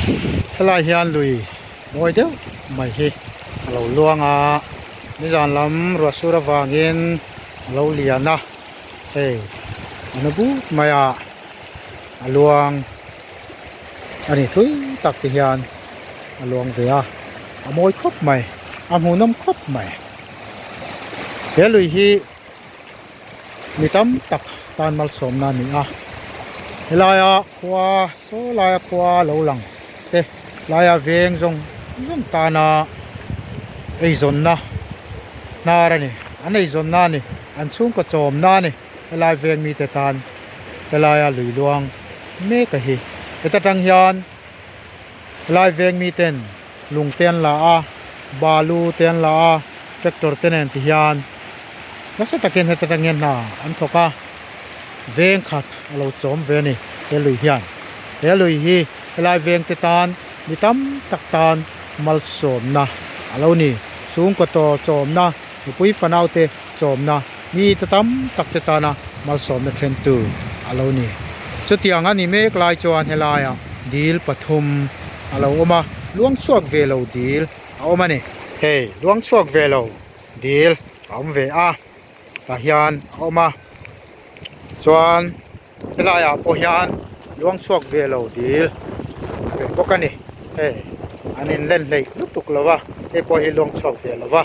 Helai hian lui mawi deuh mai hi a lo luang a nizan lam ruah sur avangin a lo lian a hei a na but mai a a luang a ni thui tak te hian a luang ve a a mawi khawp mai a hmuhnawm khawp mai he lui hi. Mi tam tak tan malsawmna a ni a helaia khua saw laia khua lo lang te laia veng zawng zawng tana eizawnna hnar a ni an eizawnna a ni an chhungkaw chawmna a ni helai veng mite tan helaia lui luang mek a hi heta tang hian helai veng miten lung te an la a balu te an la a tractor te nen ti hian nasa takin heta tang hian hna an thawk a veng khat a lo chawm ve a ni he lui hian he lui hi helai veng te tan mi tam tak tan malsawmna a lo ni chhungkaw taw chawmna mipui fanau te chawmna mi te tam tak te tana malsawmna thlen tu a lo ni chutiang a ni mek lai chuan helaiah dil pathum a lo awm a luang chhuak ve lo dil a awm a ni hei luang chhuak ve lo dil a awm ve a tah hian a awm a chuan helai ah pawh hian luang chhuak ve lo dil ve bawk a ni hei an in len hleih lutuk lo a hei pawh hi luang chhuak ve lo va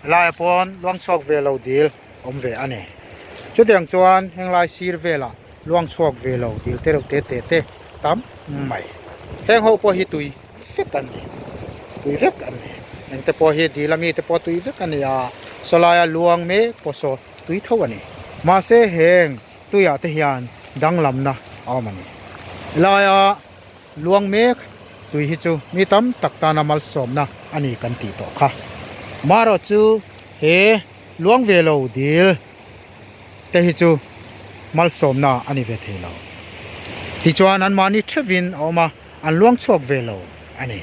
helai ah pawn luang chhuak ve lo dil awm ve a ni chutiang chuan henglai sir velah luang chhuak ve lo dil te reuh te te te tam mai heng ho pawh hi tui vek an ni tui vek an ni engte pawh hi dil ami te pawh tui vek a ni a sawlaia luang mek pawh saw tui tho a ni mahse heng tuiah te hian danglamna a awm a ni helaia luang mek tui hi chu mi tam tak tana malsawmna a ni kan tih tawh kha marawh chu he luang ve lo dil te hi chu malsawmna a ni ve thei lo tichuan anmahni theuhin a awm a an luang chhuak ve lo a ni.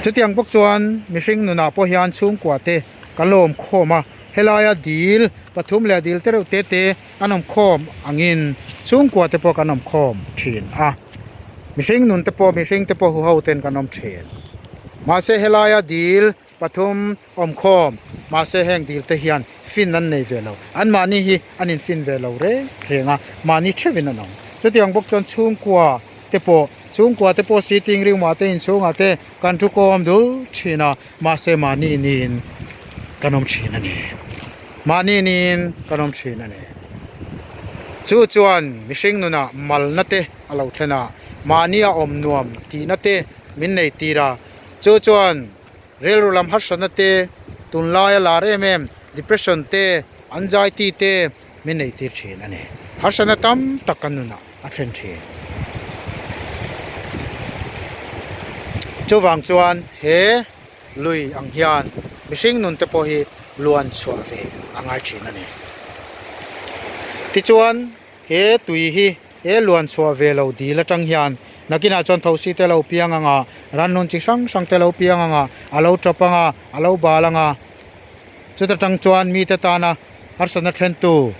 Chutiang bawk chuan mihring nunah pawh hian chhungkua te kan lo awm khawm a, helaia dil pathum leh dil te reuh te te an awm khawm angin chhungkua te pawh kan awm khawm thin a, mihring nun te pawh mihring te pawh huho ten kan awm thin. Mahse helaia dil pathum awm khawm mahse heng dil te hian fin an nei ve lo, anmahni hi an infin ve lo reng reng a, mahni theuhin an awm. Chutiang bawk chuan chhungkua te pawh chhungkua te pawh sitting room ah te inchhungah te kan thu kawm dul thin a, mahse mahni niin kan awm thin a ni, mahni niin kan awm thin a ni. Chu chuan mihring nunah malna te a lo thlen a, mahnia awm nuam tihna te min nei tir a, chu chuan Rilru lam harsatna te, tunlaia lar em em depression te, anxiety te min nei tir thin a ni. Harsatna tam tak kan nunah a thlen thin. Chuvang chuan he lui ang hian mihring nun te pawh hi luan chhuah ve a ngai thin a ni. Tichuan he tui hi. He luan chhuah ve lo dil atang hian nakinah chuan thosi te lo piang ang a, rannun chi hrang hrang te lo piang ang a, a lo tawp ang a, a lo bal ang a. Chuta tang chuan mite tana harsatna thlentu,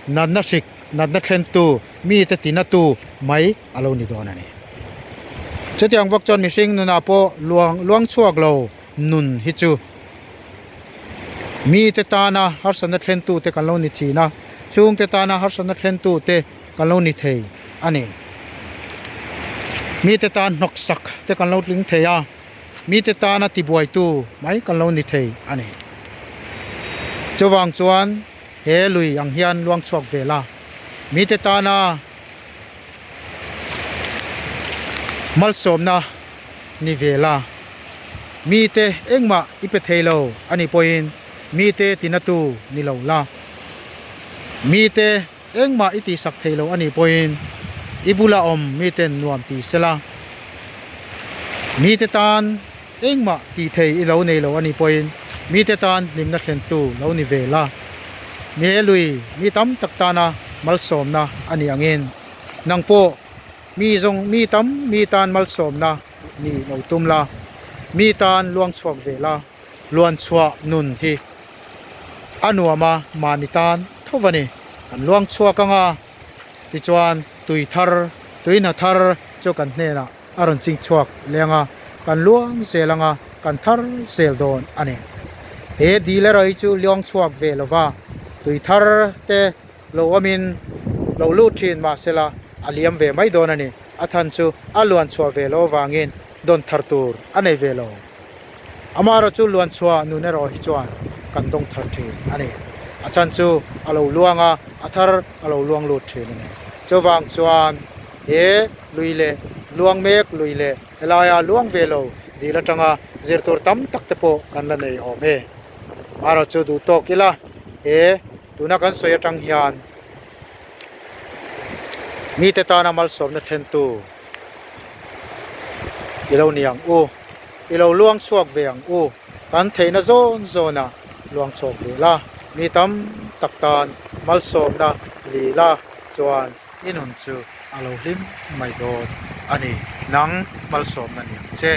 natna hrik, natna thlentu, mite tinatu mai a lo ni dawn a ni. Chutiang bawk chuan mihring nunah pawh luang luang chhuak lo nun hi chu mite tana harsatna thlentu te kan lo ni thin a, chungte tana harsatna thlentu te kan lo ni thei a ni. Mite tan hnawksak te kan lo tling thei a, mite tana tibuaitu mai kan lo ni thei a ni. Chuvang chuan he lui ang hian luang chhuak vel a, mite tana malsawmna ni vel a, mite engmah i pe thei lo a nih pawhin mite tinatu ni lo la, mite. Engmah i tihsak thei lo a nih pawhin i bula awm miten nuam ti sela, mite tan engmah tih thei i lo nei lo a nih pawhin mite tan hlimna thlentu lo ni ve la. Mi he lui mi tam tak tana malsawmna a nih angin nang pawh mi zawng mi tam mi tan malsawmna nih lo tum la, mi tan luang chhuak ve la, luan chhuah nun hi a nuam a mahni tan tho a ni. Kan luang chhuak ang a, tichuan tui thar, tui hna thar chu kan hnenah. a rawn ching chhuak leng a, kan luang zel anga kan thar zel dawn a ni. He dil erawh hi chu luang chhuak ve lo va, tui thar te lo awmin lo lut thin mahsela a liam ve mai dawn a ni. A than chu a luan chhuah ve loh avangin dawn thar tur a nei ve lo. Amaherawh chu luan chhuah nun erawh hi chuan kan dawng thar thin a ni. A chhan chu a lo luang a, a thar a lo luang lut thin a ni. Chuvang chuan he lui leh luang mek lui leh helaia luang ve lo dil atanga zir tur tam tak te pawh kan la nei awm e. Amaherawh chu duh tawk ila he tuna kan sawi atang hian mite tana malsawmna thlentu i lo ni ang u, i lo luang chhuak ve ang u, kan theihna zawn zawnah luang chhuak ve la, mi tam tak tan malsawmna li la chuan i nun chu a lo hlim mai dawn a ni, nang malsawmna ni ang che.